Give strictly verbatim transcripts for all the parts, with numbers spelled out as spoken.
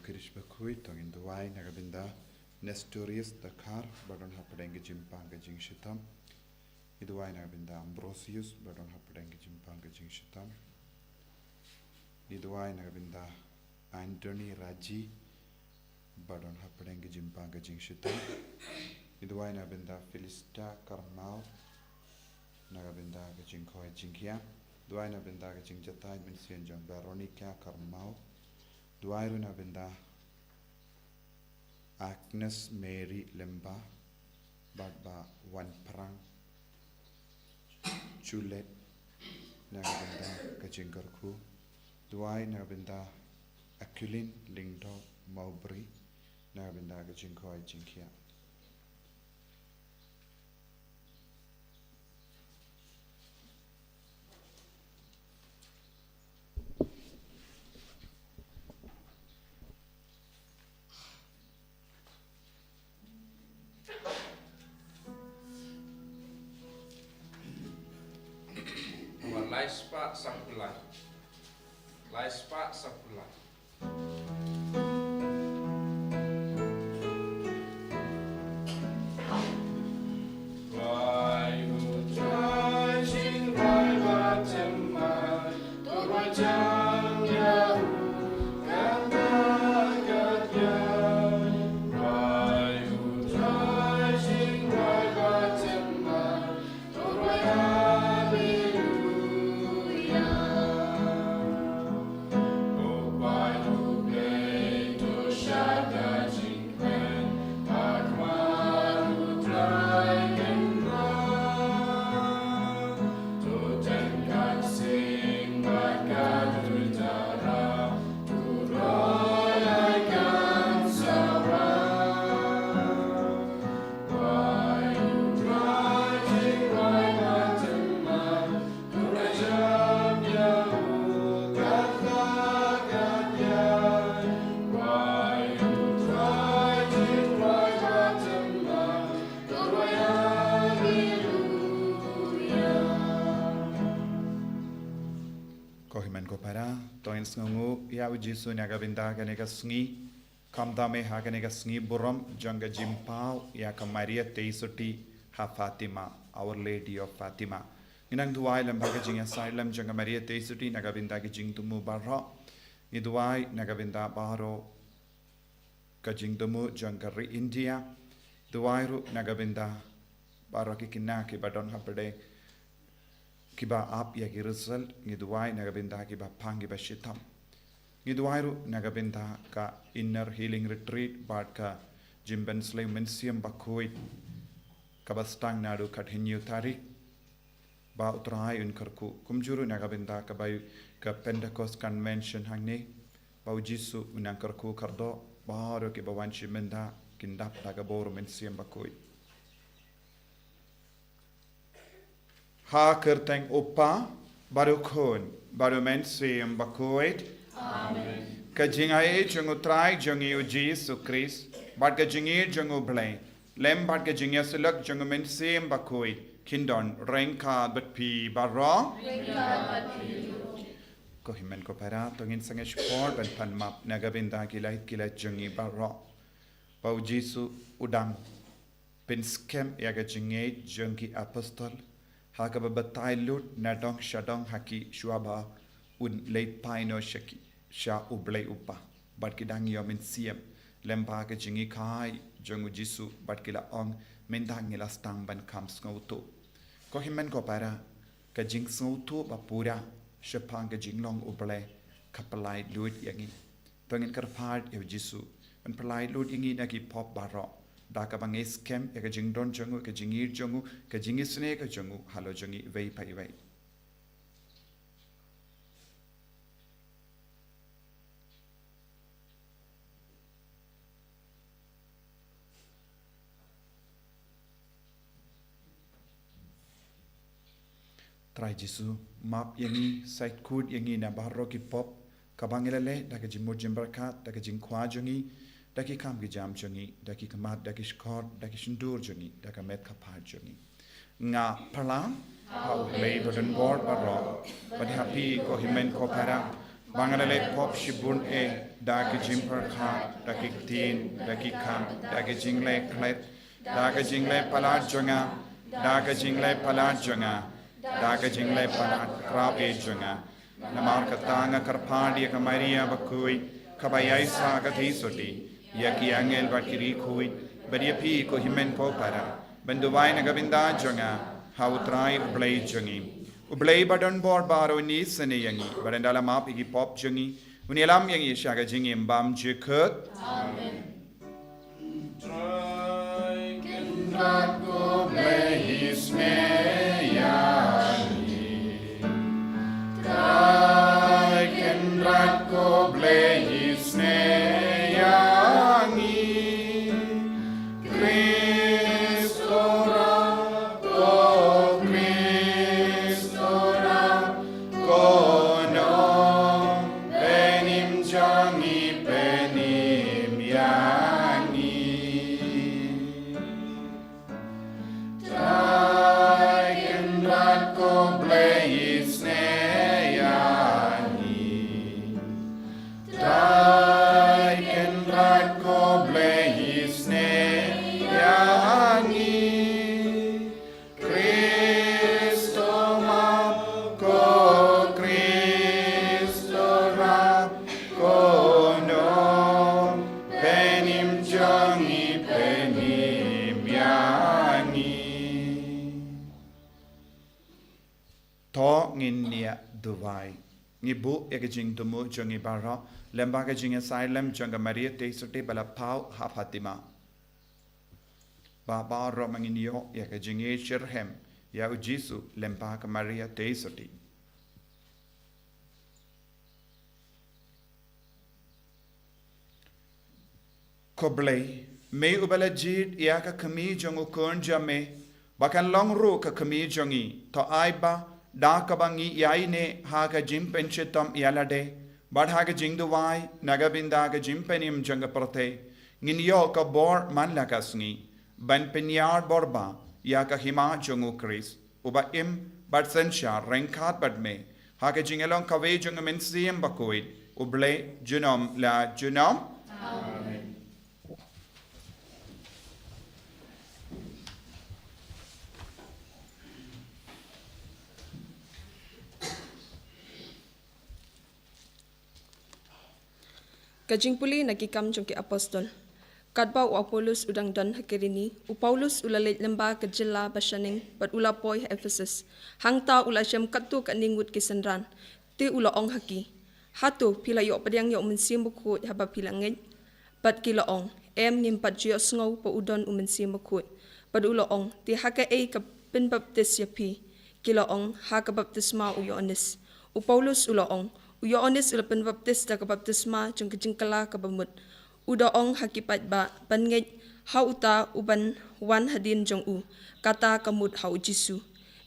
Kyrpad bakhuid, to ngin duwai na ka bynta Nestorius Dkhar, ba don hapdeng ka jingpang ka jingshitom. Ngi duwai na ka bynta Ambrosius, ba don hapdeng ka jingpang ka jingshitom. Ngi duwai na ka bynta Anthony Raji, ba don hapdeng ka jingpang ka jingshitom. Ngi duwai na ka bynta Felista Karmau, na ka bynta ka jingkhoi jingkhiah. Duwai na ka bynta ka jingjatai mynsiem jong Veronica Karmau. Duwai ruh na ka bynta Agnes Mary Lemba, bad Bah Wanphrang Juliet, na ka bynta ka jingkyrkhu. Duwai na ka bynta Aquilin Lyngdoh Mowbray, na ka bynta ka jingkhoi jingkhiah. Number lai spah sanphew lai. Lai spah sanphew lai. Ko hynmen ko para, to ngin sngewnguh ïa u Jisu na ka bynta kane ka sngi. Khamtam eh ha kane ka sngi burom jong ka jingpynpaw ïa ka Maria Theisotti ha Fatima, Our Lady of Fatima. Ngi nang duwai lem bad ka jingïasaid lem jong ka Maria Theisotti na ka bynta ki jingthmu baroh. Ngi duwai na ka bynta baroh ka jingthmu jong ka ri India. Duwai ruh na ka bynta baroh ki khynnah kiba don hapdeng kiba ap ïa ki result, ngi duwai na ka bynta kiba pang kiba shitom. Ngi duwai ruh na ka bynta ka Inner Healing Retreat bad ka jingpynslem mynsiem bakhuid kaba sdang naduh ka khathynñiew tarik. Ba U Trai un kyrkhu, kumjuh ruh na ka bynta kaba ïoh ka Pentecost Convention hangne. Ba U Jisu un nang kyrkhu kyrdoh, baroh kiba wan shim bynta kin dap da ka bor mynsiem bakhuid. Ha ka kyrteng U Kpa, bad U Khun, bad U Mynsiem Bakhuid. Amen. Ka jingaiei jong U Trai jong ngi U Jisu Khrist, bad ka jingïeit jong U Blei, lem bad ka jingïasyllok jong U Mynsiem Bakhuid, kin don ryngkat bad phi baroh. Ryngkat bad phi ruh. Ko hynmen ko para, to ngin sangeh shipor ban pan map na ka bynta ki lait ki lait jong ngi baroh. Ba U Jisu u dang pynskhem ïa ka jingngeit jong ki apostol, ha kaba batai lut na dong sha dong ha ki shuwa ba un leit phai noh sha ki, sha U Blei U Kpa. Bad ki dang ïoh mynsiem lem bad ka jinghikai jong U Jisu, bad ki la ong, mynta ngi la sdang ban kham sngewthuh. Ko hynmen ko para, ka jingsngewthuh ba pura shaphang ka jinglong U Blei ka pynlait lut ïa ngi. To ngin kyrpad ïa U Jisu ban pynlait lut ïa ngi na ki pop baroh, da kaba ngi skhem ïa ka jingdon jong u, ka jingïeit jong u, ka jingisynei ka jong u halor jong ngi iwei pa iwei. Trai Jisu, map ïa ngi, sait kut ïa ngi na baroh ki pop kaba ngi la leh da ka jingmut jingpyrkhat, da ka jingkwah jong ngi, da ki kam ki jam jong ngi, da ki khmat, da ki shkor, da ki shyntur jong ngi, da ka met ka phad jong ngi. Nga pyrshang ha U Blei badonbor baroh, bad ha phi ko hynmen ko para, ba nga la leh pop shibun eh, da ki jingpyrkhat, da ki ktien, da ki kam, da ki jingleh klet, da ki jingleh palat jong nga, da ki jingleh palat jong nga, da ki jingleh palat khraw eh jong nga. Namar kata nga kyrpad ïa ka Maria bakhuid, kaba ïaisah ka theisotti, ïa ki angel bad ki riewkhuid, bad ïa phi ko hynmen ko para, ban duwai na ka bynta jong nga ha U Trai U Blei jong ngi. U Blei ba don bor baroh un isynei ïa ngi, bad un da la map ïa ki pop jong ngi, un ïalam ïa ngi sha ka jingim bymjukut. Amen. Trai Kynrad ko Blei isynei ïa ngi. Trai Kynrad ko Blei isynei ïa ngi. Khrist u rah, ko Khrist u rah, ko nongpynim jong ngi, pynim ïa ngi. Trai Kynrad ko Blei isynei ïa ngi. Trai Kynrad ko Blei isynei ïa ngi. Khrist u map, ko Khrist u rah, ko nongpynim jong ngi, pynim ïa ngi. To ngin ïa duwai. Ngi buh ïa ka jingthmu jong ngi baroh lyngba ka jingïasaid lem jong ka Maria Theisotti ba la paw ha Fatima. Ba baroh ma ngin ïoh ïa ka jingïeit shitrhem ïa U Jisu lyngba ka Maria Theisotti. Ko Blei, me uba la jied ïa ka kmie jong u khun jong me, ba kan long ruh ka kmie jong ngi, to ai ba da kaba ngi ïaineh ha ka jingpynshitom ïa lade bad ha ka jingduwai na ka bynta ka jingpynim jong ka pyrthei, ngin ïoh ka bor man la ka sngi ban pynïar bor ba ïa ka hima jong U Khrist, uba im bad synshar ryngkat bad me ha ka jingïalong kawei jong U Mynsiem Bakhuid, U Blei junom la junom. Amen. Ka jingpule na Ki Kam jong ki Apostol. Katba u Apollos u dang don ha Kirene, u Paulus u la leit lyngba ka jylla bashaneng bad u la poi ha Ephesus. Hangta u la shem katto katne ngut ki synran. Te u la ong ha ki, hato phi la ïoh pdiang ïa U Mynsiem Bakhuid haba phi la ngeit? Bad ki la ong, em, ngim pat ju ïohsngew ba u don U Mynsiem Bakhuid. Bad u la ong, te ha kaei ka pynbaptis ïa phi? Ki la ong, ha ka baptisma u Ïoannis. U Paulus u la ong, u Ïoannis u la pynbaptis da ka baptisma jong ka jingkylla kaba mut. U da ong ha ki paidbah ban ngeit ha uta uban wan hadien jong u, kata ka mut ha U Jisu.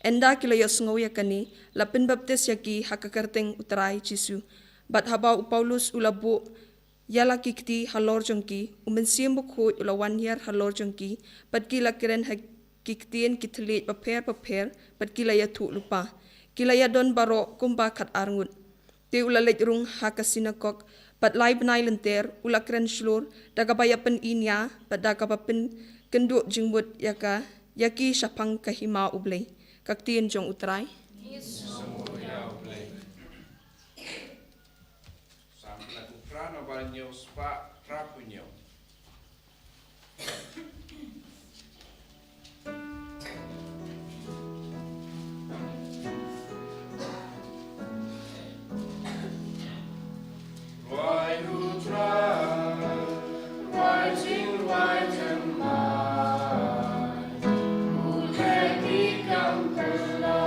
Ynda ki la ïohsngew ïa kane, la pynbaptis ïa ki ha ka kyrteng U Trai Jisu. Bad haba u Paulus u la buh ïa la ki kti halor jong ki, U Mynsiem Bakhuid u la wan hiar halor jong ki, bad ki la kren ha ki ktien ki thylliej bapher bapher, bad ki la ïathuh lypa. Ki la ïadon baroh kumba khatar ngut. Te u la leit rung ha ka sinagog, bad lai bnai lynter u la kren shlur da kaba ïapyni nia bad da kaba pynkynduh jingmut ïa ka, ïa ki shaphang ka hima U Blei. Ka ktien jong U Trai. Psalm laiphew phra, nombar hynñiew spah phra phew hynñiew. Rwai ruh Trai, rwai jingrwai thymmai, u leh ki kam kylla.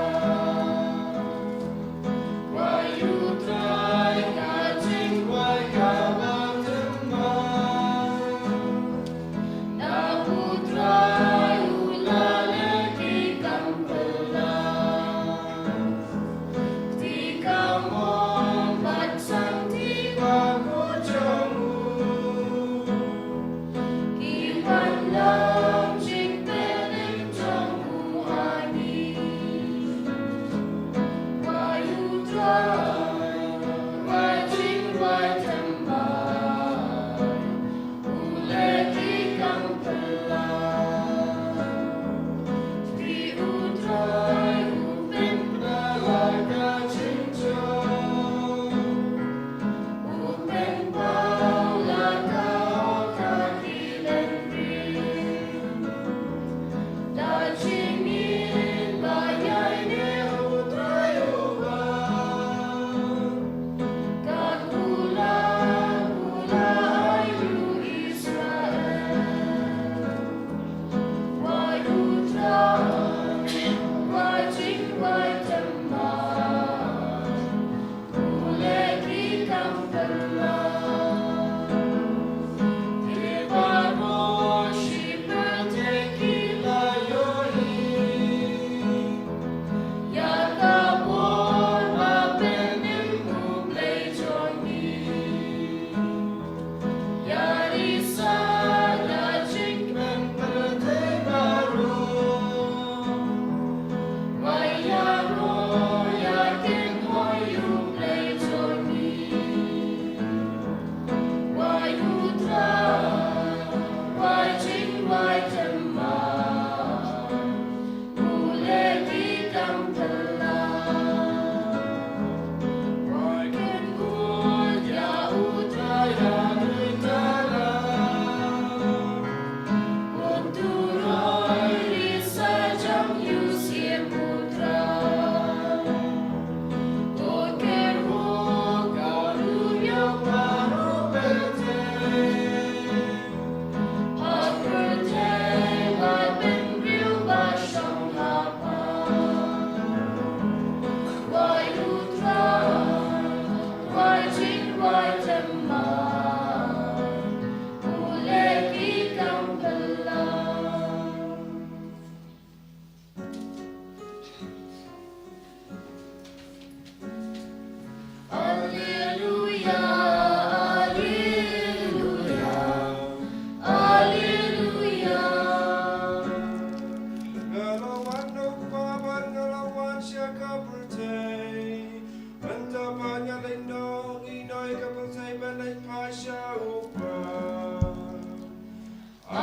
Bad nga la wan sha ka pyrthei, mynta pat nga leit noh, ngi noh ïa ka pyrthei ban leit phai sha u Kpa.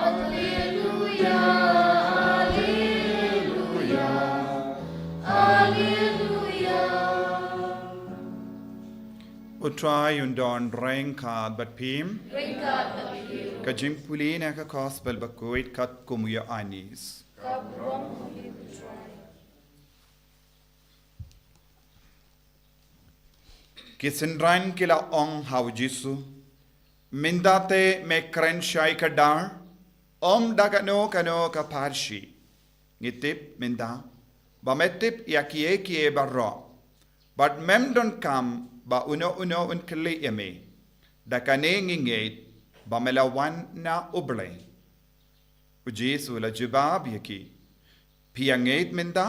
Alleluia, alleluia, alleluia. U Trai un don ryngkat bad phi. Ryngkat bad phi. Ka jingpule na ka Gospel bakhuid katkum u Ïoannis. Ka burom ha phi, U Trai. Ki synran ki la ong ha u Jisu, mynta te me kren shai kdar, ym da kano kano ka pharshi. Ngi tip mynta ba me tip ïa kiei kiei baroh, bad mem donkam ba uno uno un kylli ïa me. Da kane ngi ngeit ba me la wan na U Blei. U Jisu u la jubab ïa ki, phi ïa ngeit mynta?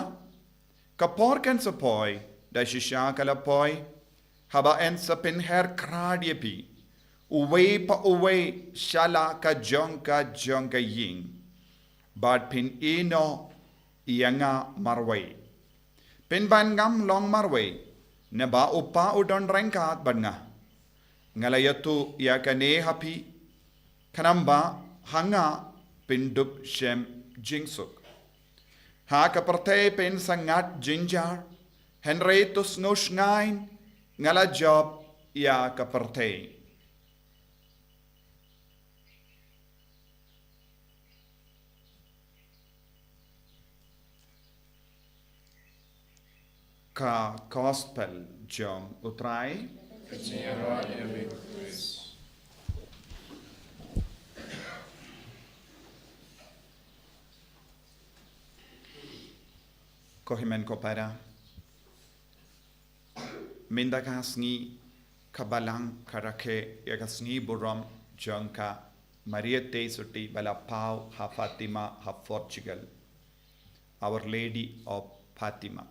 Ka por kan sa poi, da shisha ka la poi, haba yn sa pynher khrat ïa phi, uwei pa uwei sha la ka jong ka jong ka ïing, bad phin ïehnoh ïa nga marwei. Pynban ngam long marwei, naba U Kpa u don ryngkat bad nga. Nga la ïathuh ïa kane ha phi, khnang ba ha nga phin dup shem jingsuk. Ha ka pyrthei phin sa ngat jynjar, hynrei to sngewsngaiñ, nga la jop ïa ka pyrthei. Ka Gospel jong U Trai. Ko hynmen ko para, mynta ka sngi ka Balang ka rakhe ïa ka sngi burom jong ka Maria Theisotti ba la paw ha Fatima ha Portugal. Our Lady of Fatima.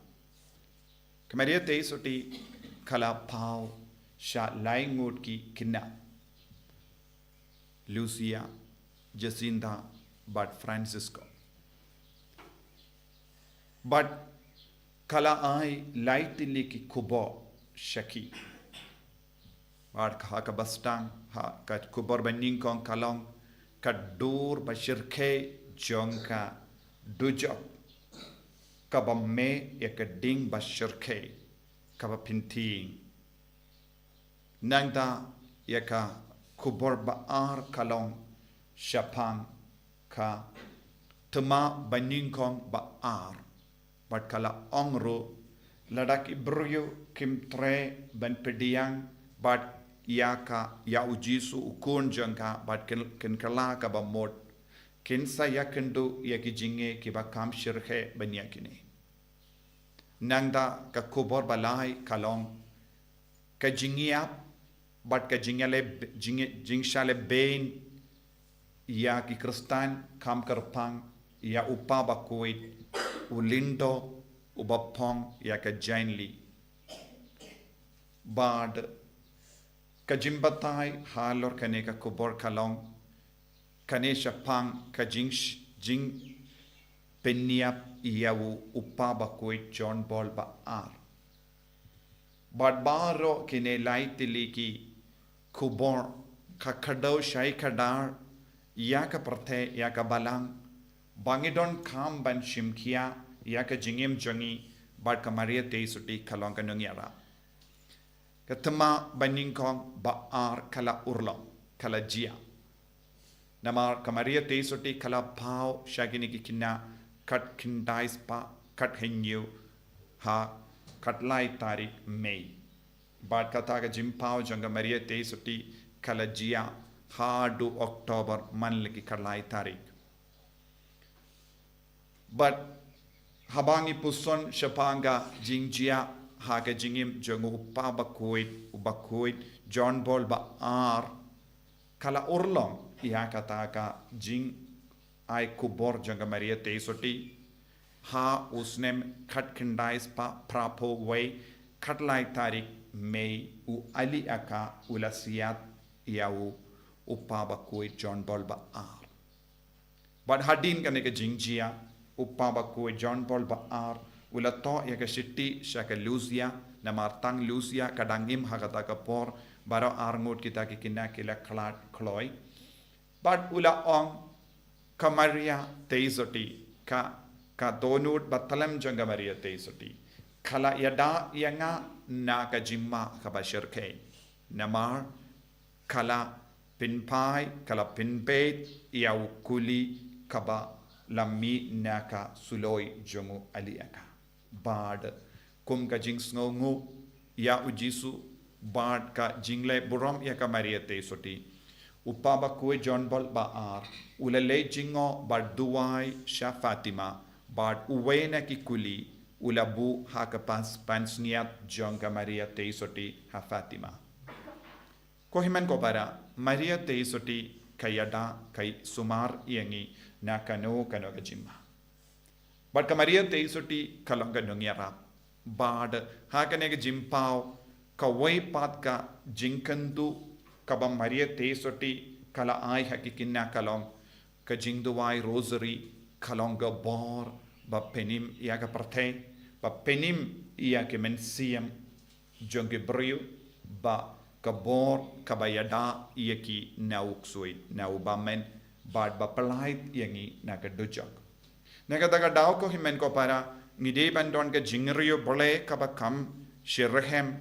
Ka Maria Theisotti ka la paw sha lai ngut ki khynnah, Lucia, Jacinta bad Francisco. Bad ka la ai lai tylli ki khubor sha ki. Bad ha kaba sdang, ha ka khubor ba nyngkong ka long ka dur ba shyrkhei jong ka dujok, kaba mih ïa ka ding ba shyrkhei kaba pynthieng. Nangta ïa ka khubor ba ar ka long shaphang ka thma ba nyngkong ba ar, bad ka la ong ruh, lada ki briew kim treh ban pdiang bad ïa ka, ïa U Jisu U Khun jong ka, bad kin, kin kylla kaba mut, kin sa ïakynduh ïa ki jingeh kiba kham shyrkhei ban ïa kine. Nangta ka khubor ba lai ka long ka jingïap bad ka jingïaleh, jing, jingshah lehbeiñ ïa ki Khristan kham kyrpang ïa U Kpa bakhuid, u lyngdoh uba phong ïa ka jaiñli. Bad ka jingbatai halor kane ka khubor ka long, kane shaphang ka jing, jingpynïap ïa u, U Kpa bakhuid John Paul ba ar. Bad baroh kine lai tylli ki khubor ka kdew shai kdar ïa ka pyrthei, ïa ka Balang, ba ngi donkam ban shim khia ïa ka jingim jong ngi, bad ka Maria Theisotti ka long ka nongïarap. Ka thma ba nyngkong ba ar ka la urlong, ka la jia. Namar ka Maria Theisotti ka la paw sha kine ki khynnah khatkhyndai spah khathynñiew ha khatlai tarik Mei. Bad kata ka jingpaw jong ka Maria Theisotti ka la jia haduh October man la ki khatlai tarik. Bad haba ngi puson shaphang ka jingjia ha ka jingim jong u Kpa bakhuid, u bakhuid John Paul ba ar, ka la urlong ïa kata ka jingai khubor jong ka Maria Theisotti ha u snem khatkhyndai spah phraphew wei, khatlai tarik Mei, u Aliakha u la siat ïa u, u Kpa bakhuid John Paul ba ar. Bad hadien kane ka jingjia, u pa bakhuid John Paul ba ar u la thoh ïa ka shithi sha ka Lusia, namar tang Lusia ka dang im ha kata ka por, baroh arngut kita ki khynnah ki la khlad khloi. Bad u la ong, ka Maria Theisotti, ka, ka dohnud ba thlem jong ka Maria Theisotti, ka la ïada ïa nga na ka jingma kaba shyrkhei. Namar ka la pynphai, ka la pynbeit ïa u kuli kaba la mih na ka suloi jong u Aliaka. Bad kum ka jingsngewnguh ïa u Jisu bad ka jingleh burom ïa ka Maria Theisotti, u pa bakhuid John Paul ba ar u la leit jngoh bad duwai sha Fatima, bad uwei na ki kuli u la buh ha ka pas pansngiat jong ka Maria Theisotti ha Fatima. Ko hynmen ko para, Maria Theisotti ka ïada, ka sumar ïa ngi na kano kano ka jingma. Bad ka Maria Theisotti ka long ka nongïarap. Bad ha kane ka jingpaw, kawei pat ka jingkynduh kaba Maria Theisotti ka la ai ha ki khynnah ka long ka jingduwai Rosary, ka long ka bor ba pynim ïa ka pyrthei, ba pynim ïa ki mynsiem jong ki briew, bad ka bor kaba ïada ïa ki na u ksuid, na u bymmen, bad ba pyllait ïa ngi na ka dujok. Na kata ka daw ko hynmen ko para, ngi dei ban don ka jingriewblei kaba kham shi rhem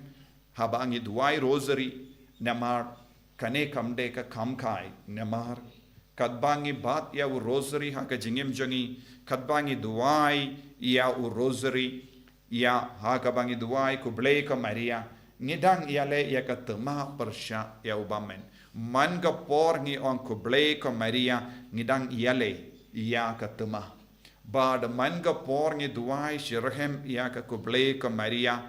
haba ngi duwai Rosary, namar kane kam dei ka kam kai, namar katba ngi bat ïa u Rosary ha ka jingim jong ngi, katba ngi duwai ïa u Rosary, ïa ha kaba ngi duwai khublei ko Maria, ngi dang ïaleh ïa ka thma pyrshah ïa u bymmen. Man ka por ngi ong khublei ko Maria, ngi dang ïaleh ïa ka thma. Bad man ka por ngi duwai shi rhem ïa ka khublei ko Maria,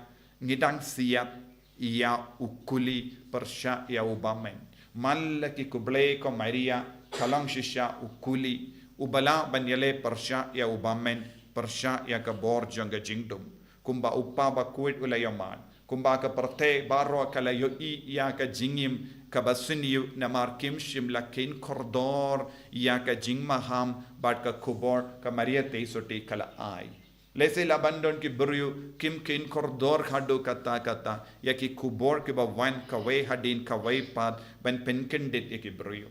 ngi dang siat ïa u kuli pyrshah ïa u bymmen. Man la ki khublei ko Maria ka long shisha u kuli uba lah ban ïaleh pyrshah ïa u bymmen, pyrshah ïa ka bor jong ka jingdum. Kumba u pa bakhuid u la ïohmad, kumba ka pyrthei baroh ka la ïohi ïa ka jingim kaba sniew, namar kim shym la kheiñ kordor ïa ka jingmaham bad ka khubor ka Maria Theisotti ka la ai. Lehse lah ban don ki briew kim kheiñ kordor haduh katta katta ïa ki khubor kiba wan kawei hadien kawei pat ban pynkyndit ïa ki briew.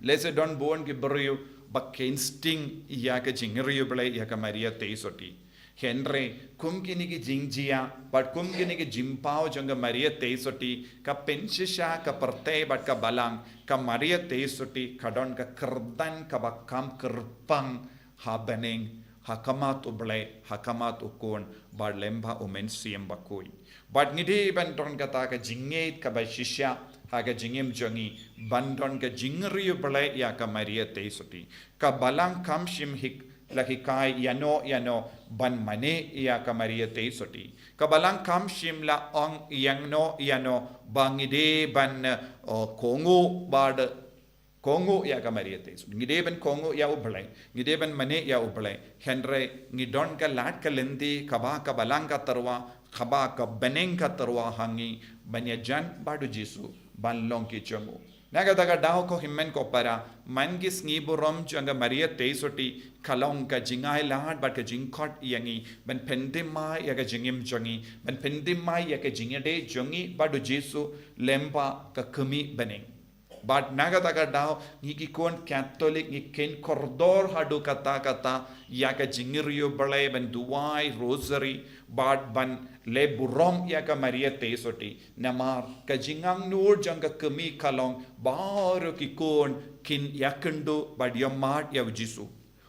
Lehse don bun ki briew ba kheiñ sting ïa ka jingriewblei ïa ka Maria Theisotti. Hynrei kum kine ki jingjia bad kum kine ki jingpaw jong ka Maria Theisotti, ka pynshisha ka pyrthei bad ka balang, ka Maria Theisotti ka don ka kyrdan kaba kham kyrpang ha bneng, ha khmat U Blei, ha khmat U Khun bad lyngba U Mynsiem Bakhuid. Bad ngi dei ban don kata ka jingngeit kaba shisha ha ka jingim jong ngi, ban don ka jingriewblei ïa ka Maria Theisotti. Ka balang kam shym hik la hikai ïano ïano ban mane ïa ka Maria Theisotti. Ka balang kam shym la ong ïano ïano ba ngi dei ban, eh, kohnguh bad kohnguh ïa ka Maria Theisotti. Ngi dei ban kohnguh ïa U Blei, ngi dei ban mane ïa U Blei. Hynrei ngi don ka lad ka lynti kaba ka balang ka tyrwa, kaba ka bneng ka tyrwa ha ngi ban ïajan bad U Jisu, ban long ki jong u. Na kata ka daw ko hynmen ko para, man ki sngi burom jong ka Maria Theisotti ka long ka jingai lad bad ka jingkhot ïa ngi ban pynthymmai ïa ka jingim jong ngi, ban pynthymmai ïa ka jingïadei jong ngi bad U Jisu lyngba ka kmie bneng. Bad na kata ka daw ngi ki khun Katholik ngi kheiñ kordor haduh katta katta ïa ka jingriewblei ban duwai Rosary bad ban leh burom ïa ka Maria Theisotti. Namar ka jingangnud jong ka kmie ka long baroh ki khun kin ïakynduh bad ïohmad ïa U Jisu.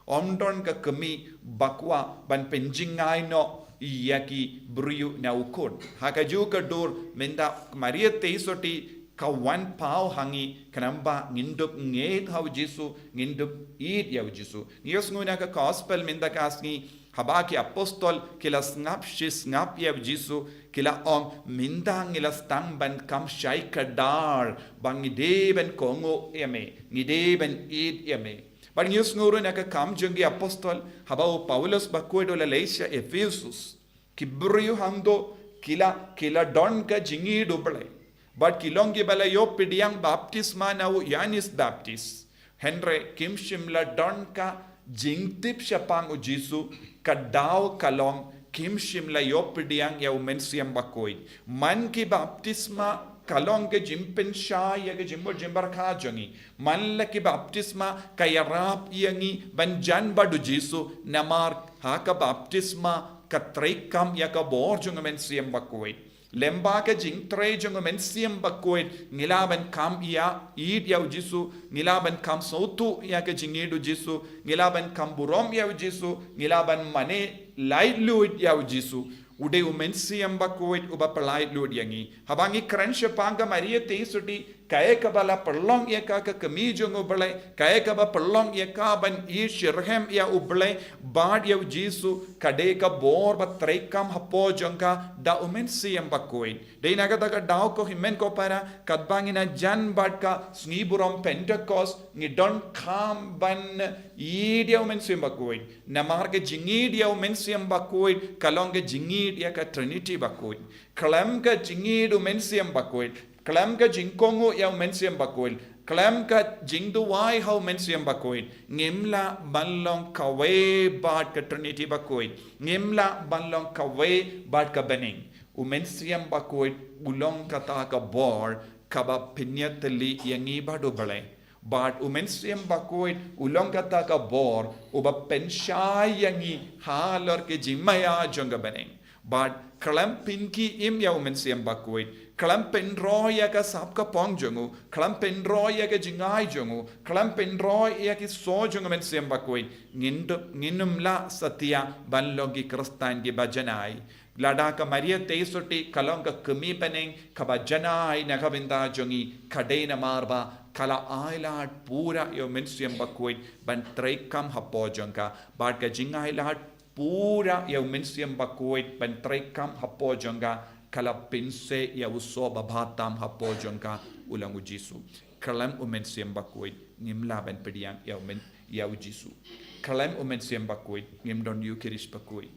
Ym don ka kmie ba kwah ban pynjngai noh ïa ki briew na u khun. Ha kajuh ka dur mynta Maria Theisotti ka wan paw ha ngi khnang ba ngin dup ngeit ha U Jisu, ngin dup ïeit ïa U Jisu. Ngi ïohsngew na ka gospel mynta ka sngi, haba ki apostol ki la sngap shi sngap ïa U Jisu, ki la ong, mynta ngi la sdang ban kam shai kdar ba ngi dei ban kohnguh ïa me, ngi dei ban ïeit ïa me. Bad ngi ïohsngew ruh na ka Kam jong ki Apostol, haba u Paulus bakhuid u la leit sha Ephesus, ki briew hangto ki la, ki la don ka jingïeit U Blei. Bad ki long kiba la ïoh pdiang baptisma na u Ïoannis Baptist. Hynrei kim shym la don ka jingtip shaphang u Jisu, ka daw ka long kim shym la ïoh pdiang ïa u Mynsiem Bakhuid. Man ki baptisma ka long ka jingpynshai ïa ka jingmut jingpyrkhat jong ngi. Man la ki baptisma ka ïarap ïa ngi ban jan bad u Jisu, namar ha ka baptisma ka treikam ïa ka bor jong u Mynsiem Bakhuid. Lyngba ka jingtrei jong u Mynsiem Bakhuid, ngi lah ban kham ïa, ïeit ïa u Jisu, ngi lah ban kham sngewthuh ïa ka jingïeit u Jisu, ngi lah ban kham burom ïa u Jisu, ngi lah ban mane laitluid ïa u Jisu. U dei u Mynsiem Bakhuid uba pyllait luid ïa ngi. Haba ngi kren shaphang ka Maria Theisotti, kaei kaba la pynlong ïa ka ka kmie jong u Blei, kaei kaba pynlong ïa ka ban ïeit shitrhem ïa u Blei bad ïa u Jisu, ka dei ka bor ba treikam hapoh jong ka da u Mynsiem Bakhuid. Dei na kata ka daw ko hynmen ko para, katba ngi na jan bad ka sngi burom Pentekost, ngi donkam ban ïeit ïa u Mynsiem Bakhuid. Namar ka jingïeit ïa u Mynsiem Bakhuid ka long ka jingïeit ïa ka Trinity Bakhuid. Khlem ka jingïeit u Mynsiem Bakhuid, khlem ka jingkohnguh ïa u Mynsiem Bakhuid, khlem ka jingduwai ha u Mynsiem Bakhuid, ngim lah ban long kawei bad ka Trinity Bakhuid, ngim lah ban long kawei bad ka bneng. U Mynsiem Bakhuid u long kata ka bor kaba pynïatylli ïa ngi bad u Blei. Bad u Mynsiem Bakhuid u long kata ka bor uba pynshai ïa ngi halor ka jingmaïa jong ka bneng. Bad khlem pynkhie im ïa u Mynsiem Bakhuid, khlem pynroi ïa ka sap ka phong jong u, khlem pynroi ïa ka jingai jong u, khlem pynroi ïa ki soh jong u Mynsiem Bakhuid, ngin du-, ngin ym lah satia ban long ki Khristan kiba janai. Lada ka Maria Theisotti ka long ka kmie bneng kaba janai na ka bynta jong ngi, ka dei namar ba ka la ailad pura ïa u Mynsiem Bakhuid ban treikam hapoh jong ka, bad ka jingailad pura ïa u Mynsiem Bakhuid ban treikam hapoh jong ka, ka la pynseh ïa u soh ba bha tam hapoh jong ka, u long u Jisu. Khlem u Mynsiem Bakhuid ngim lah ban pdiang ïa u Myn-, ïa u Jisu. Khlem u Mynsiem Bakhuid ngim don Eukharist Bakhuid.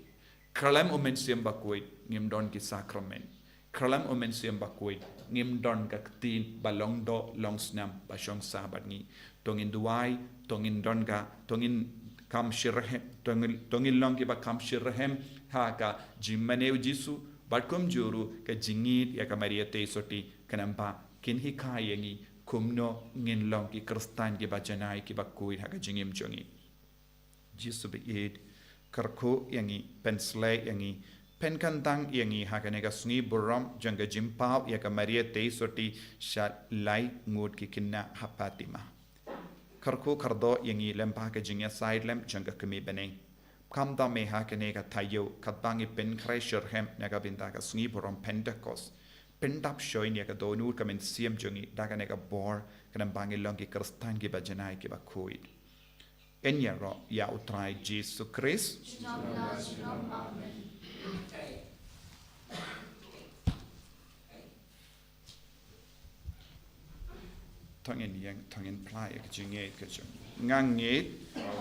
Khlem u Mynsiem Bakhuid ngim don ki sakramen. Khlem u Mynsiem Bakhuid ngim don ka ktien ba long doh long snam ba shong sah bad ngi. To ngin duwai, to ngin don ka, to ngin kham shitrhem, to ngin, to ngin long kiba kham shitrhem ha ka jingmane u Jisu, bad kumjuh ruh ka jingïeit ïa ka Maria Theisotti, khnang ba kin hikai ïa ngi kumno ngin long ki Khristan kiba janai kiba khuid ha ka jingim jong ngi. Jisu ba ïeit, kyrkhu ïa ngi, pynshlei ïa ngi, pynkyntang ïa ngi ha kane ka sngi burom jong ka jingpaw ïa ka Maria Theisotti sha lai ngut ki khynnah ha Fatima. Kyrkhu kyrdoh ïa ngi lyngba ka jingïasaid lem jong ka kmie bneng. Kham tam eh ha kane ka taïew, katba ngi pynkhreh shitrhem na ka bynta ka sngi burom Pentekost, pyndap shoi ïa ka dohnud ka mynsiem jong ngi da kane ka bor, khnang ba ngin long ki Khristan kiba janai kiba khuid. Yn ïaroh ïa u Trai Jisu Khrist. To ngin ïeng, to ngin phla ïa ka jingngeit ka jong ngi. Nga ngeit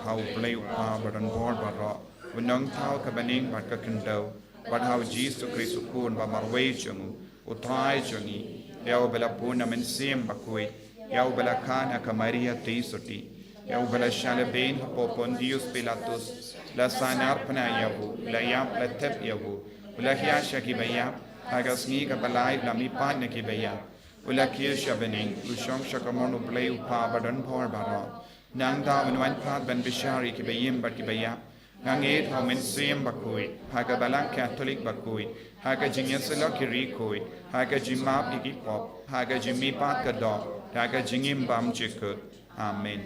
ha u Blei u Kpa badonbor baroh, u Nongthaw ka bneng bad ka khyndew, bad ha u Jisu Khrist u Khun ba marwei jong u, u Trai jong ngi, ïa uba la bun na u Mynsiem Bakhuid, ïa uba la kha na ka Maria Theisotti, ïa uba la shah lehbeiñ hapoh Pontius Pilatus, la sahnarphna ïa u, la ïap la thep ïa u, u la hiar sha kiba ïap, ha ka sngi kaba lai u la mihpat na kiba ïap, u la kiew sha bneng, u shong sha kamon u Blei u Kpa badonbor baroh. Nangta un wan pat ban bishar ïa kiba im bad kiba ïap. Nga ngeit ha u Mynsiem Bakhuid, ha ka Balang Katholik bakhuid, ha ka jingïasyllok ki riewkhuid, ha ka jingmap ïa ki pop, ha ka jingmihpat ka doh, ha ka jingim bymjukut. Amen.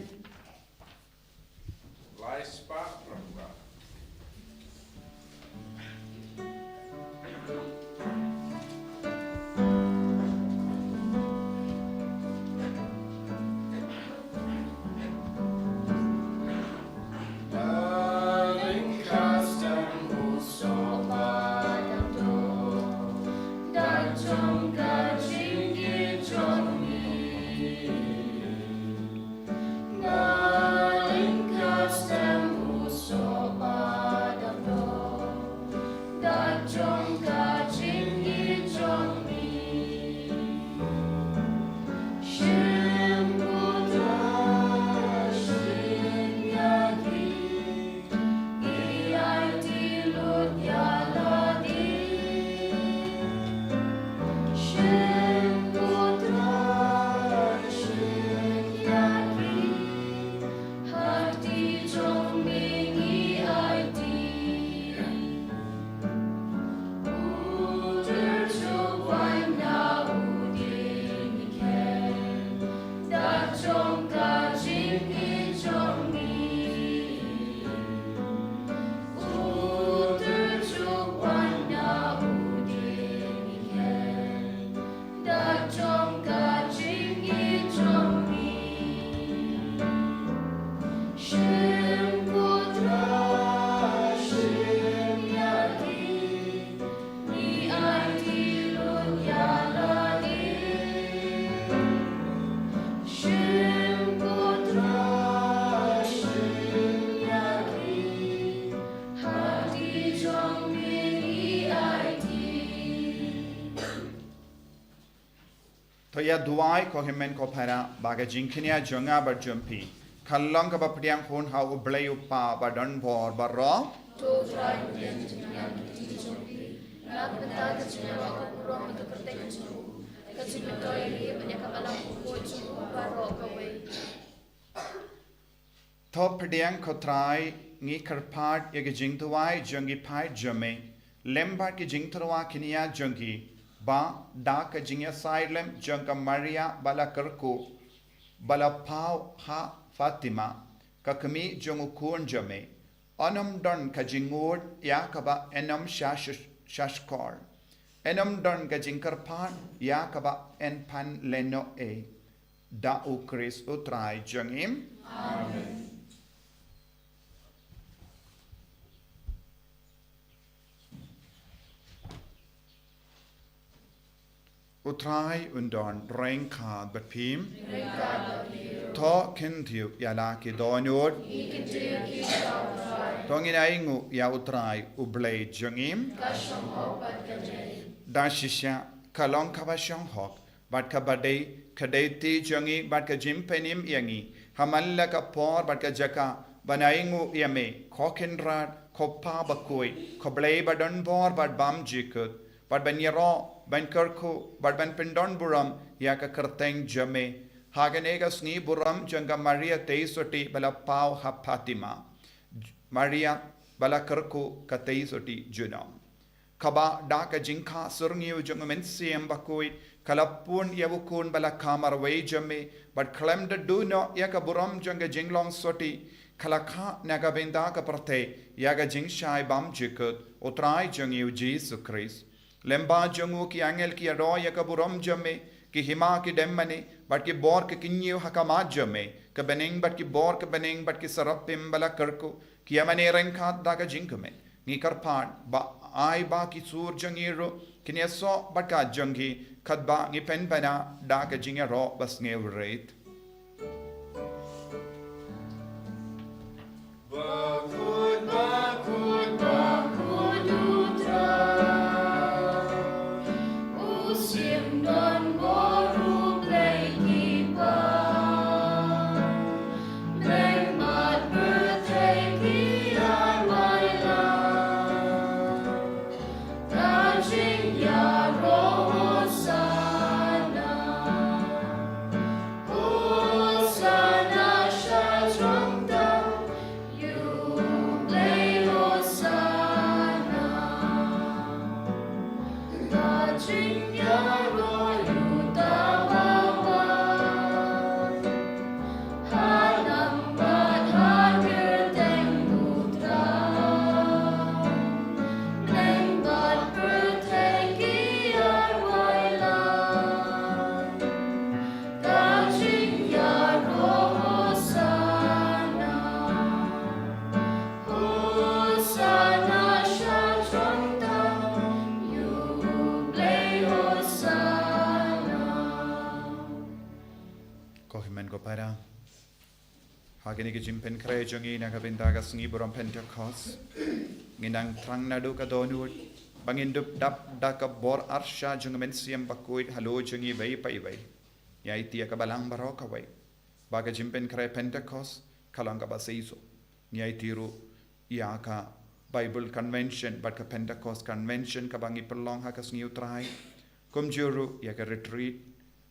To ïa duwai ko hynmen ko para ba ka jingkñia jong nga bad jong phi kan long kaba pdiang hun ha U Blei U Kpa ba don bor baroh. To u Trai un pdiang jingkñia ki kti jong phi na ka bynta ka jingïaroh ka burom bad ka kyrteng jong u, ka jingmyntoi ïa ki bad ïa ka balang bakhuid jong u baroh kawei. To pdiang ko Trai, ngi kyrpad ïa ki jingduwai jong ki paid jong me lem bad ki jingtyrwa kñia jong ki, ba da ka jingïasaid lem jong ka Maria ba la kyrkhu, ba la paw ha Fatima, ka kmie jong u khun jong me, yn ym don ka jingngud ïa kaba yn ym sha, sha, shahshkor. Yn ym don ka jingkyrpad ïa kaba yn pan lehnoh ei. Da U Khrist U Trai jong ngi. Amen. U Trai un don ryngkat bad phi. Ryngkat bad phi. To kyntiew ïa la ki dohnud. Ngi kyntiew ïa ki sha U Trai. To ngin ainguh ïa U Trai U Blei jong ngi. Ka shong hok bad ka dei. Da shisha ka long kaba shong hok bad kaba dei, ka dei kti jong ngi bad ka jingpynim ïa ngi ha man la ka por bad ka jaka ban ainguh ïa me, ko Kynrad, ko Kpa bakhuid, ko Blei ba don bor bad bymjukut, bad ban ïaroh, ban kyrkhu bad ban pyndon burom ïa ka kyrteng jong me ha kane ka sngi burom jong ka Maria Theisotti ba la paw ha Fatima, Maria ba la kyrkhu ka Theisotti junom. Kaba da ka jingkha syrngiew jong U Mynsiem Bakhuid ka la pun ïa u Khun ba la kha marwei jong me, bad khlem da duh noh ïa ka burom jong ka jinglong sotti, ka la kha na ka bynta ka pyrthei ïa ka jingshai bymjukut U Trai jong ngi U Jisu Khrist. Lem bad jong u ki angel ki ïaroh ïa ka burom jong me, ki hima ki dem mane bad ki bor ki kñiew ha khmat jong me, ka bneng bad ki bor ka bneng bad ki serapim ba la kyrkhu ki ïa mane ryngkat da ka jingkmen. Ngi kyrpad ba ai ba ki sur jong ngi ruh kin ïasoh bad ka jong ki, katba ngi pynbna da ka jingïaroh ba sngewrit. Bakhuid, bakhuid, bakhuid U Trai, u shim don bor U Blei ki paid. Bneng bad pyrthei ki ïa wai lad. Ka jingïaroh Hosanna. Hosanna sha jrong tang ïa U Blei Hosanna. Ka jingïaroh ïa U Trai. Ha lam bad ha kyrteng U Trai. Bneng bad pyrthei ki ïa wai lad. Ka jingïaroh Hosanna. Hosanna sha jrong tang ïa U Blei Hosanna. Ko hynmen ko para. Ha kine ki jingpynkhreh jong ngi na ka bynta ka sngi burom Pentekost, ngi nang thrang naduh ka dohnud ba ngin dup dap da ka bor arsha jong U Mynsiem Bakhuid halor jong ngi iwei pa iwei. Ngi aiti ïa ka balang baroh kawei ba ka jingpynkhreh Pentekost ka long kaba seisoh. Ngi aiti ruh ïa ka Bible Convention bad ka Pentecost Convention kaba ngi pynlong ha ka sngi U Trai. Kumjuh ruh ïa ka retreat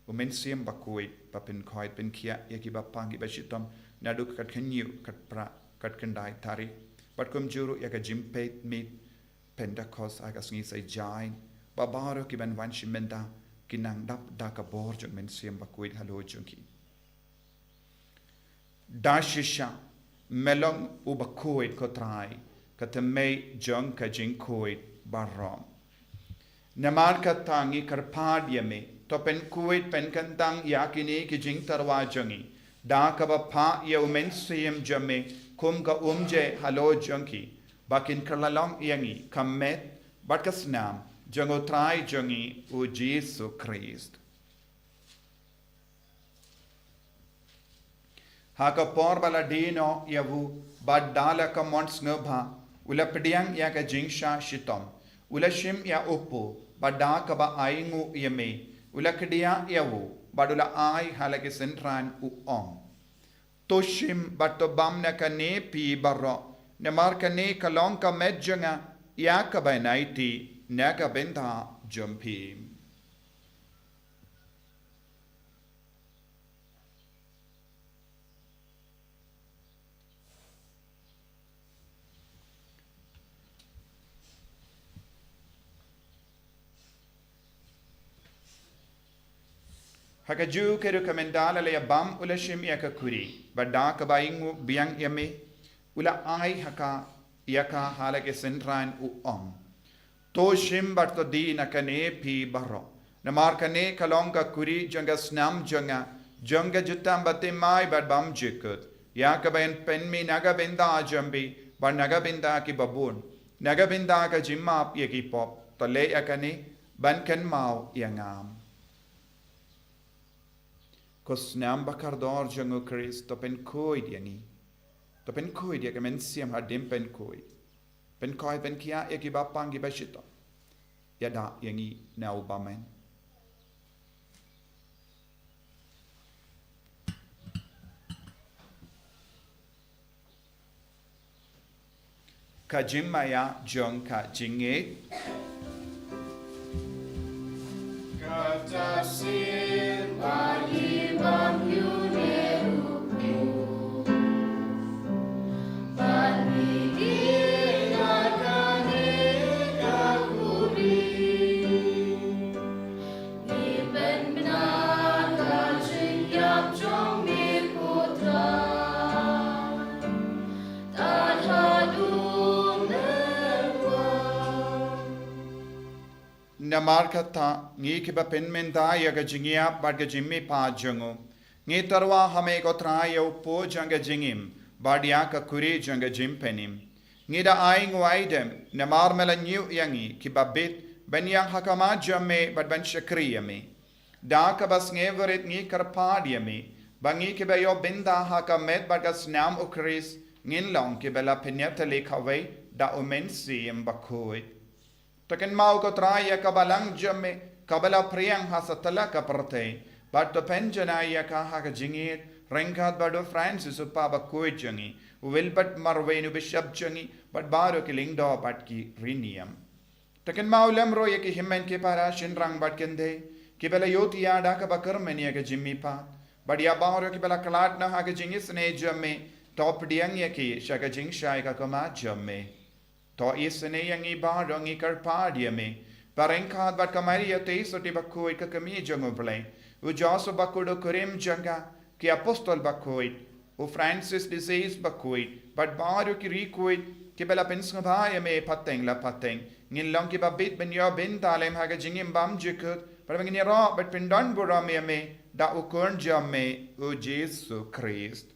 U Mynsiem Bakhuid ba pynkhuid pynkhiah ïa kiba pang kiba shitom naduh ka khatkhyndai, khatphra, khatkhyndai tarik. Bad kumjuh ruh ïa ka jingpeit miet Pentecost ha ka sngi Saitjaiñ, ba baroh kiban wan shim bynta kin nang dap da ka bor jong U Mynsiem Bakhuid halor jong ki. Da shisha, me long uba khuid ko Trai, ka thymmei jong ka jingkhuid baroh. Namar kata ngi kyrpad ïa me, to pynkhuid pynkyntang ïa kine ki jingtyrwa jong ngi da kaba phah ïa U Mynsiem jong me kum ka umjai halor jong ki, ba kin kylla long ïa ngi ka met bad ka snam jong U Trai jong ngi U Jisu Khrist. Ha ka por ba la die noh ïa u, bad da la ka mon sngewbha, u la pdiang ïa ka jingshah shitom, u la shim ïa u kpu, bad da kaba ainguh ïa me, u la kdiah ïa u, bad u la ai ha la ki synran u ong, to shim bad to bam na kane phi baroh, namar kane ka long ka met jong nga ïa kaba yn aiti na ka bynta jong phi. Ha kajuh ka ruh ka mynta la la ïa bam u la shim ïa ka kuri, bad da kaba ainguh biang ïa me, u la ai ha ka, ïa ka ha la ki synran u ong, to shim bad to die na kane phi baroh, namar kane ka long ka kuri jong ka snam jong nga, jong ka jutang ba thymmai bad bymjukut, ïa kaba yn pynmih na ka bynta jong phi bad na ka bynta kiba bun, na ka bynta ka jingmap ïa ki pop. To leh ïa kane ban kynmaw ïa nga. Ko snam ba kordor jong U Khrist, to pynkhuid ïa ngi. To pynkhuid ïa ka mynsiem hadien pynkhuid. Pynkhuid, pynkhiah ïa kiba pang kiba shitom. Ïada ïa ngi na u bymman. Ka jingmaïa jong ka jingngeit. Kata sien ba ngi bam ïa une u briew, ba ngi die na kane ka kuri. Ngi pynbna ka jingïap jong me ko Trai, tad haduh mynwan. Namar kata, ngi kiba pynmynta ïa ka jingïap bad ka jingmihpat jong u, ngi tyrwa ha me ko Trai ïa u pud jong ka jingim bad ïa ka kuri jong ka jingpynim. Ngi da ainguh aidem namar me la ñiew ïa ngi kiba bit ban ïeng ha khmat jong me bad ban shakri ïa me. Da kaba sngewrit ngi kyrpad ïa me ba ngi kiba ïoh bynta ha ka met bad ka snam U Khrist ngin long kiba la pynïatylli kawei da U Mynsiem Bakhuid. To kynmaw ko Trai ïa ka balang jong me kaba la phriang ha satlak ka pyrthei, bad to pynjanai ïa ka ha ka jingïeit ryngkat bad u Francis u Papa bakhuid jong ngi, u Wilbert Marwein u Bishop jong ngi, bad baroh ki lyngdoh bad ki riewniam. To kynmaw lem ruh ïa ki hynmen ki para shynrang bad kynthei kiba la ïohthiah da kaba kyrmen ïa ka jingmihpat, bad ïa baroh kiba la khlad noh ha ka jingisynei jong me, to pdiang ïa ki sha ka jingshai ka khmat jong me. To isynei ïa ngi baroh, ngi kyrpad ïa me, ba ryngkat bad ka Maria Theisotti bakhuid ka kmie jong U Blei, u Joseph bakhuid u kurim jong ka, ki apostol bakhuid, u Francis de Sales bakhuid, bad baroh ki riewkhuid kiba la pynsngewbha ïa me pateng la pateng, ngin long kiba bit ban ïoh bynta lem ha ka jingim bymjukut, bad ba ngin ïaroh bad pyndonburom ïa me da u Khun jong me u Jisu Khrist.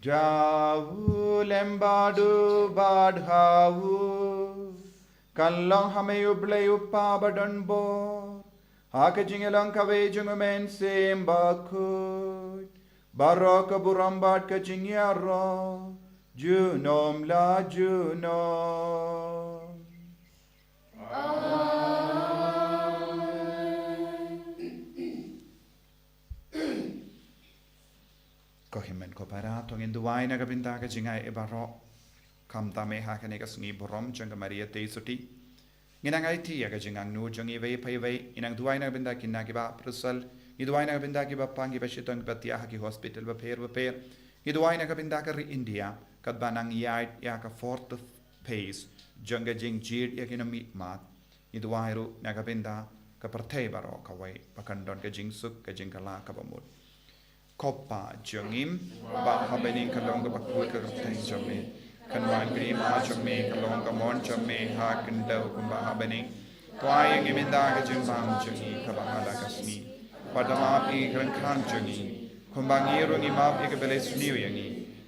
Da u lem bad u bad ha u, kan long ha me U Blei U Kpa badonbor, ha ka jingïalong kawei jong U Mynsiem Bakhuid, baroh ka burom bad ka jingïaroh junom la junom. Ko hynmen ko para, to ngin duwai na ka bynta ka jingai baroh, khamtam eh ha kane ka sngi burom jong ka Maria Theisotti. Ngin nang aiti ïa ka jingangnud jong iwei pa iwei, ngin nang duwai na ka bynta kine kiba ha Brussels, ngi duwai na ka bynta kiba pang kiba shitom kiba thiah ha ki hospital bapher bapher. Ngi duwai na ka bynta ka ri India katba nang ïaid ïa ka fourth phase jong ka jingjied ïa ki nongmihkhmat. Ngi duwai ruh na ka bynta ka pyrthei baroh kawei ba kan don ka jingsuk ka jingkylla kaba mut. Ko Pa jong ngi ba ha bneng, kan long kaba khuid ka kyrteng jong me, kan wan ka hima jong me, kan long ka mon jong me ha khyndew kumba ha bneng. To ai ïa ngi mynta ka jingbam jong ngi kaba ha la ka sngi, bad to map ïa ngi ki kren jong ngi, kumba ngi ruh ngi map ïa kiba la isniew ïa ngi,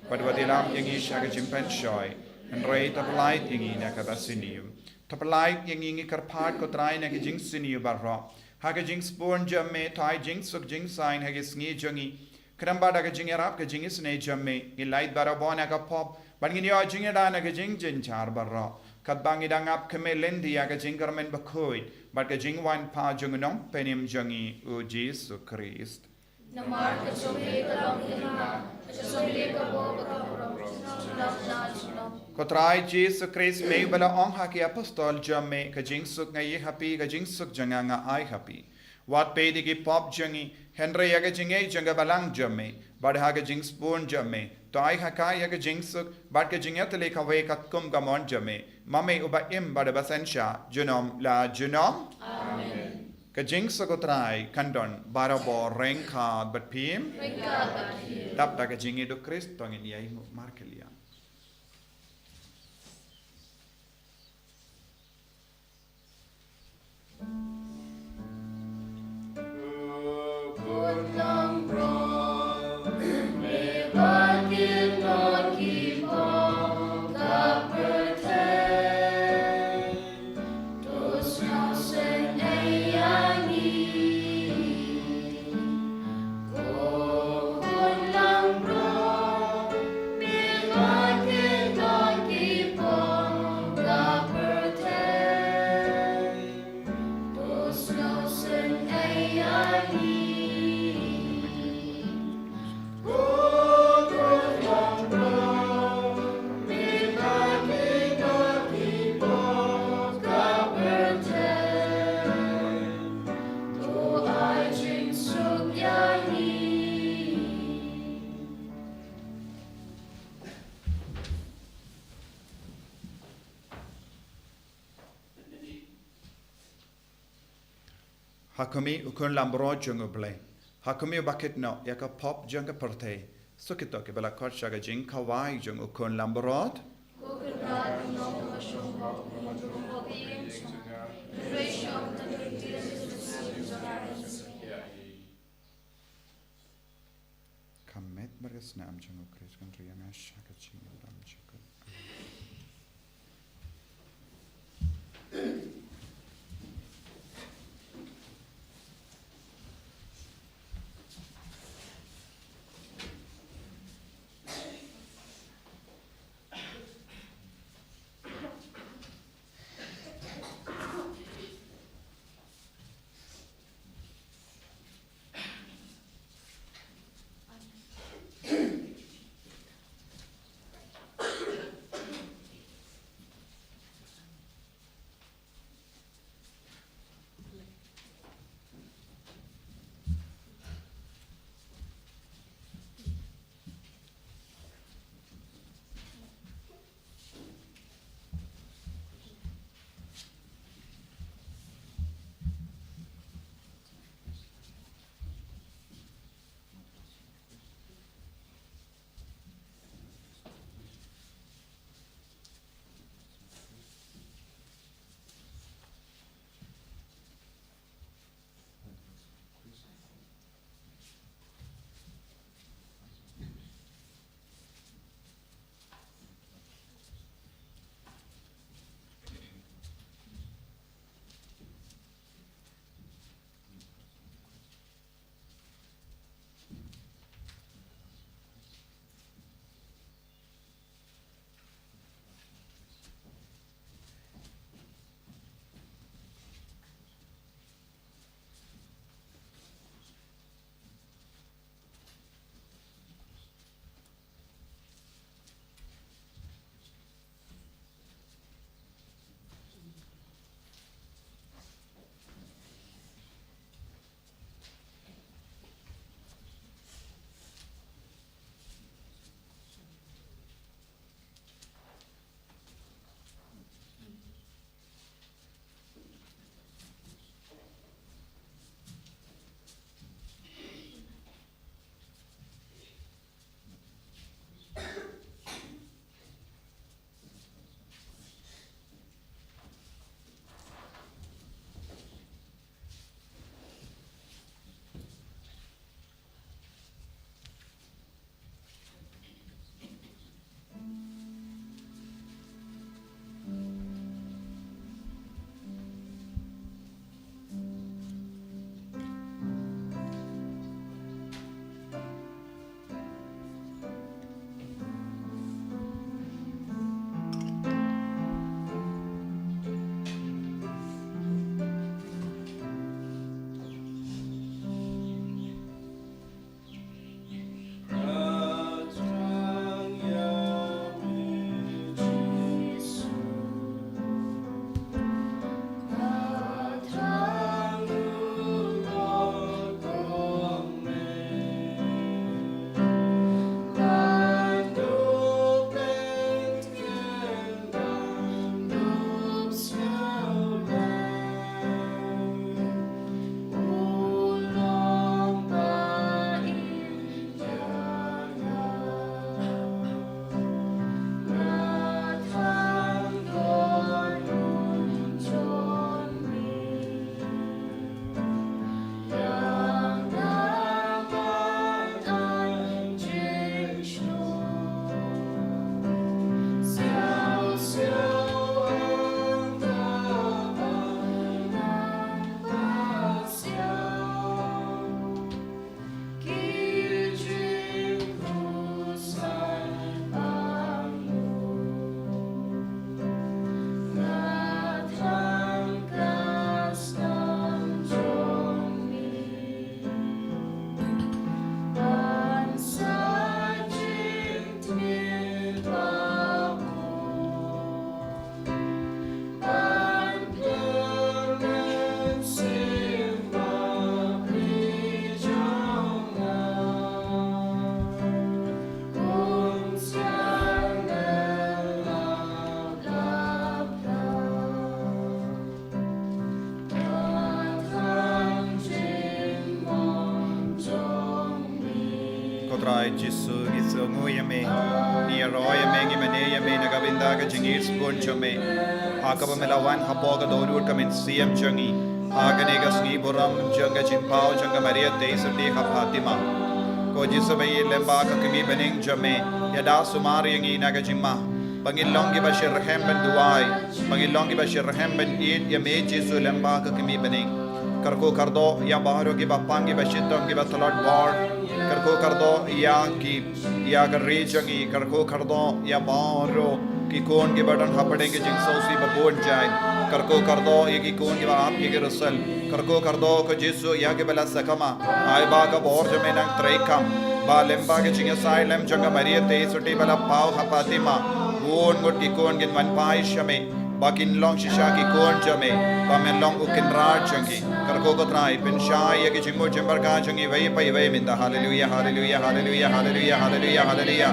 bad wat ïalam ïa ngi sha ka jingpynshoi, hynrei to pyllait ïa ngi na kaba sniew. To pyllait ïa ngi, ngi kyrpad ko Trai, na ka jingsniew baroh. Ha ka jingsbun jong me, to ai jingsuk jingsaiñ ha ki sngi jong ngi, khnang ba da ka jingïarap ka jingisynei jong me, ngin lait baroh bun na ka pop Bad ngin ïoh jingïada na ka jingjynjar baroh, katba ngi dang ap kmie lynti ïa ka jingkyrmen bakhuid bad ka jingwan phah jong u Nongpynim jong ngi, u Jisu Khrist. Namar ka jong me ka long ka hima, ka jong me ka bor bad ka burom, junom na junom. Ko Trai Jisu Khrist, me uba la ong ha ki apostol jong me, ka jingsuk nga ai ha phi, ka jingsuk jong nga nga ai ha phi. Wat peit ïa ki pop jong ngi, hynrei ïa ka jingngeit jong ka balang jong me, bad ha ka jingsbun jong me, to ai ha ka ïa ka jingsuk bad ka jingïatylli kawei katkum ka mon jong me, ma me uba im bad uba synshar junom la junom. Amen. Ka jingsuk u Trai kan don barabor ryngkat bad phi. Ryngkat bad phi. Dap da ka jingïeit u Khrist to ngin ïai nguh markylliang. Ha khmih, u Khun Langbrot jong U Blei, ha khmih uba kit noh ïa ka pop jong ka pyrthei, suk ïa kito kiba la khot sha ka jingkhawai jong u Khun Langbrot. Ka met bad ka snam jong u Khrist kan ri ïa nga sha ka jingim lam jukut. Ko Trai Jisu, ngi sngewnguh ïa me, ngi ïaroh ïa me, ngi mane ïa me na ka bynta ka jingïeit sbun jong me. Ha kaba me la wan hapoh ka dohnud ka mynsiem jong ngi, ha kane ka sngi burom jong ka jingpaw jong ka Maria Theisotti ha Fatima. Ko Jisu ba ïeit lem bad ka kmie bneng jong me, ïada sumar ïa ngi na ka jingma, ba ngin long kiba shitrhem ban duwai, ba ngin long kiba shitrhem ban ïeit ïa me Jisu lem bad ka kmie bneng. Kyrkhu kyrdoh ïa baroh kiba pang, kiba shitom, kiba tlot bor. Kyrkhu kyrdoh ïa ki, ïa ka ri jong ngi. Kyrkhu kyrdoh ïa baroh ki khun kiba don hapdeng ki jingsngewsih ba bun jait. Kyrkhu kyrdoh ïa ki khun kiba ap ïa ki result. Kyrkhu kyrdoh ko Jisu ïa kiba la sakma. Ai ba ka bor jong me nang treikam, ba lem bad ka jingïasaid lem jong ka Maria Theisotti ba la paw ha Fatima, bun ngut ki khun kin wan phai sha me, ba kin long shisha ki khun jong me, ba men long u Kynrad jong ki. Kyrkhu ko Trai, pynshai ïa ki jingmut jingpyrkhat jong ngi iwei pa iwei mynta. Haleluia, haleluia, haleluia, haleluia, haleluia, haleluia.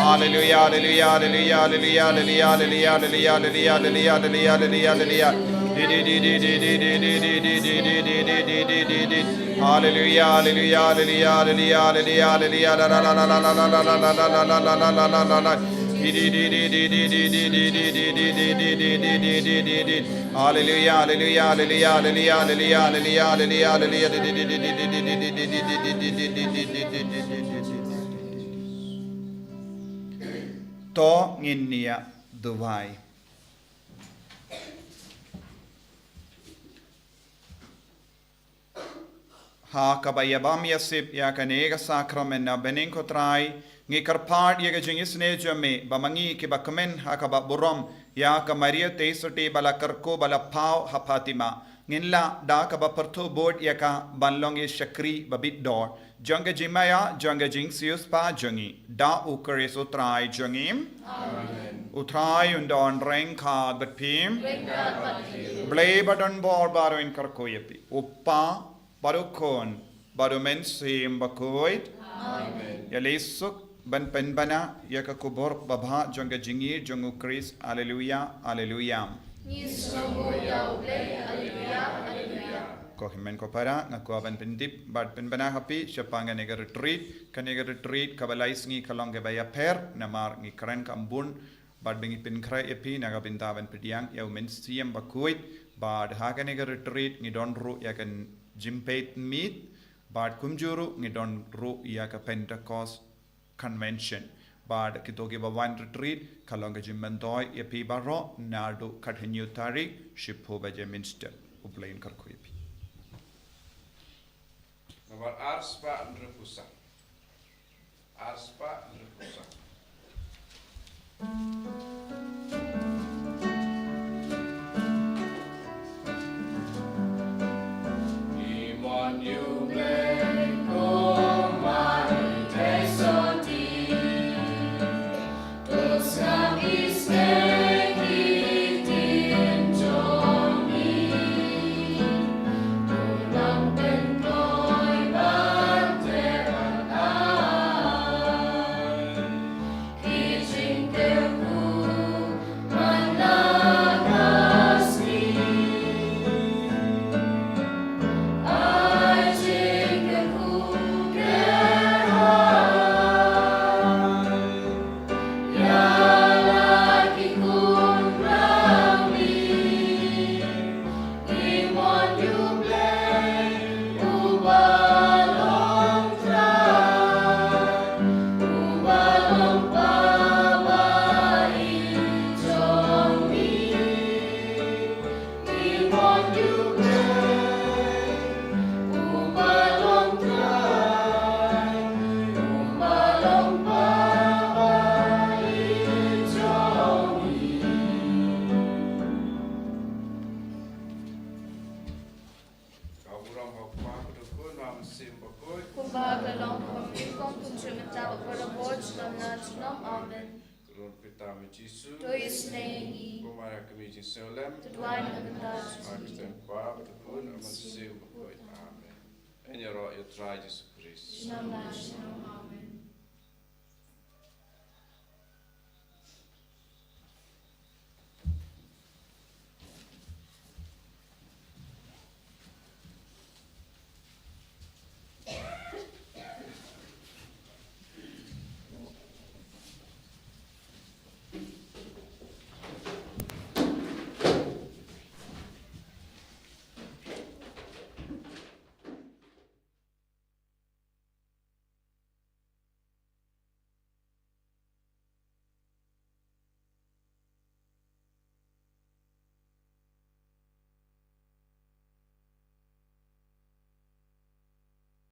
Haleluia, haleluia, haleluia, haleluia, haleluia, haleluia, haleluia, haleluia, haleluia, haleluia, haleluia, haleluia. Haleluia, haleluia, haleluia, haleluia, haleluia, haleluia, haleluia, haleluia, la, la, la, la. Haleluia, haleluia, haleluia, haleluia, haleluia, haleluia, haleluia, haleluia, haleluia. To ngin ïa duwai. Ha kaba ïa bam ïa sip ïa kane ka sakramen na bneng ko Trai, ngi kyrpad ïa ka jingisynei jong me, ba ma ngi kiba kmen ha kaba burom ïa ka Maria Theisotti ba la kyrkhu ba la paw ha Fatima, ngin lah da kaba pyrthuh bud ïa ka ban long ki shakri ba bit dor jong ka jingmaïa, jong ka jingsiewspah jong ngi, da U Khrist U Trai jong ngi. Amen. U Trai un don ryngkat bad phi. Ryngkat bad phi. Blei ba don bor baroh un kyrkhu ïa phi. U Kpa, bad U Khun, bad U Mynsiem Bakhuid. Amen. Ïa lei suk ban pynbna ïa ka khubor babha jong ka jingïeit jong U Khrist. Haleluia, haleluia. Ngi sngewnguh ïa U Blei. Haleluia, haleluia. Ko hynmen ko para, nga kwah ban pyndep bad pynbna ha phi shaphang kane ka retreat. Kane ka retreat kaba lai sngi ka long kaba ïapher, namar ngi kren kam bun bad ba ngi pynkhreh ïa phi na ka bynta ban pdiang ïa U Mynsiem Bakhuid. Bad ha kane ka retreat ngi don ruh ïa ka jingpeit miet, bad kumjuh ruh ngi don ruh ïa ka Pentecost Convention. Bad kito kiba wan retreat, ka long ka jingmyntoi ïa phi baroh naduh khathynñiew tarik, shiphew baje mynstep. U Blei un kyrkhu ïa phi. Namar ar spah hynriewphew san. Ar spah hynriewphew san. Ka burom ha u Kpa, ha u Khun, ha u Mynsiem Bakhuid. Kumba ka long, kumba ka long, kumjuh mynta, bad barabor, junom la junom. Amen. Ko Trai Jisu. To ïasnoh ïa ngi. Ko Maria kmie jingsngew lem. To duwai na ka bynta jong ngi. Ha ka kyrteng u Kpa, bad u Khun, bad u Mynsiem Bakhuid. Amen. Ngin ïaroh ïa u Trai Jisu Khrist. Junom la junom. Amen.